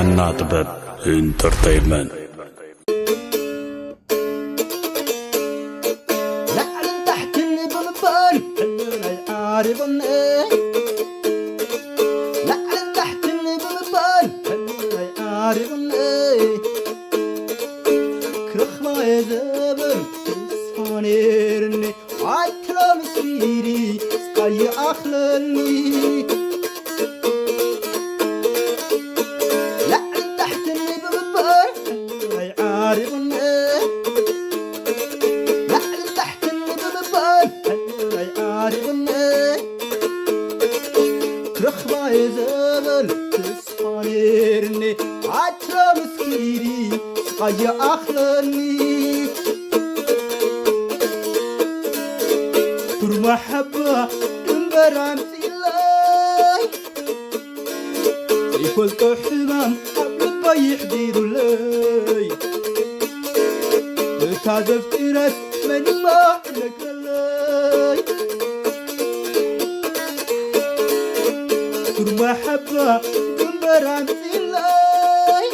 እና ጥበብ ኢንተርተይንመንት። ላዕልን ታሕትን ብምባል ሕልናይ ዓሪቑኒ። ላዕልን ታሕትን ብምባል ሕልናይ ዓሪቑኒ። ክረኽባ እየ ዝብል ተስፋ ነይርኒ። ኣትሎ ምስኪሪ ስቃይ ይኣኽለኒ። ላዕልን ታሕትን ብምባል ሕልናይ ዓሪቑኒ። ላዕልን ታሕትን ብምባል ሕልናይ ዓሪቑኒ። ክረኽባ እየ ዝብል ተስፋ ነይርኒ። ኣትሎ ምስኪሪ ስቃይ ይኣኽለኒ። ኩርማ ሓባ ድንበር ኣምፂለይ። ዘይፈልጦ ሕማም ኣብ ልበይ ይሕዲሩለይ። እታ ዘፍቅረስ መን እሞ ይነግረለይ? ኩርማ ሓባ ድንበር ኣምፂለይ።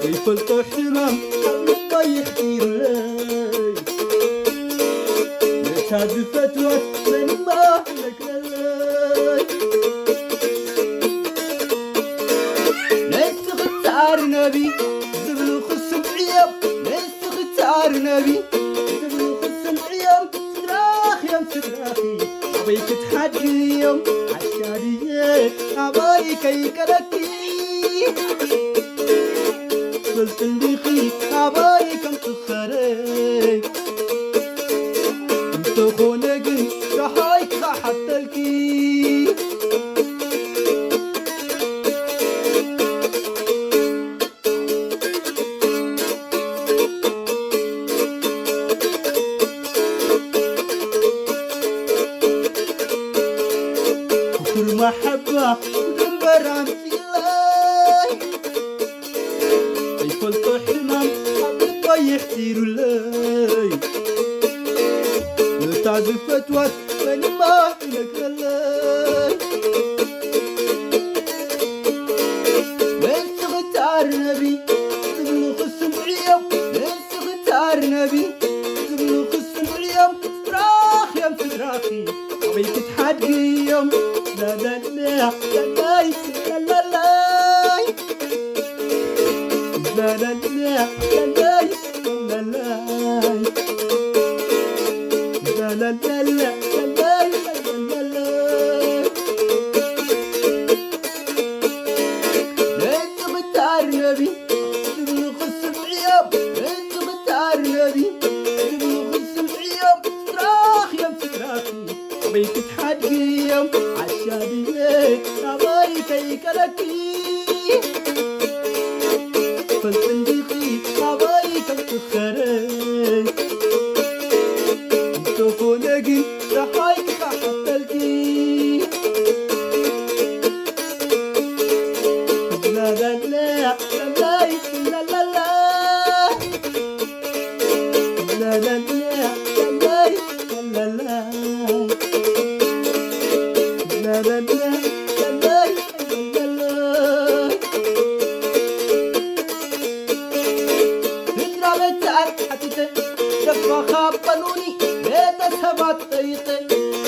ዘይፈልጦ ሕማም ኣብ ልበይ ይሕዲሩለይ። ነታ ዝፈትዋስ መን እሞ ይነግረለይ? ንስኺ ትኣርነቢ ዝብሉ ክስምዕዮም፣ ንስኺ ትኣርነቢ ዝብሉ ክስምዕዮም። ስድራኺ እዮም ስድራኺ፣ ኣበይ ክትሓድሪ እዮም? ዓሻ ድየ ኣበይ ከይቀረኪ? ትፈልጢ እንዲኺ ኣበይ ከም ትኸረ? እንተኾነ ግን ደሃይ ክሓተልኪ። ኩርማ ሓባ ድንበር ኣምፂለይ። ዘይፈልጦ ሕማም ኣብ ልበይ ይሕዲሩለይ። ነታ ዝፈትዋስ መን እሞ ይነግረለይ? ንስኺ ትኣርነቢ ዝብሉ ክስምዕዮም፣ ንስኺ ትኣርነቢ ዝብሉ ክስምዕዮም። ስድራኺ እዮም ስድራኺ፣ ኣበይ ክትሓድሪ እዮም? ላላላ፣ ላላይ፣ ላላላይ። ላላላ፣ ላላይ፣ ላላላይ። ላላላ፣ ላላይ፣ ላላላይ። ነዚ ብታር ነቢ፣ ዝብሉ ክስምዕዮም። ነዚ ብታር ነቢ፣ ዝብሉ ክስምዕዮም። ስድራኺ እዮም ስድራኺ፣ ኣበይ ክትሓድጊ እዮም? ዓሻ ድየ ናባይ ከይከለኪ? ፈልጢ እንዲኺ ናባይ ከም ትኸረ? እንተኾነ ግን ደሃይ ክሓተልኪ። ላላላ፣ ላላይ፣ ላላላ። ስድራ ቤት ኣትሓቲተ ደፋኻ በሉኒ፣ ቤተሰባት ጠይቐ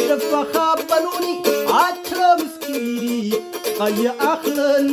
ደፋኻ በሉኒ፣ ኣትሎ ምስኪኒ ይኣኽለኒ።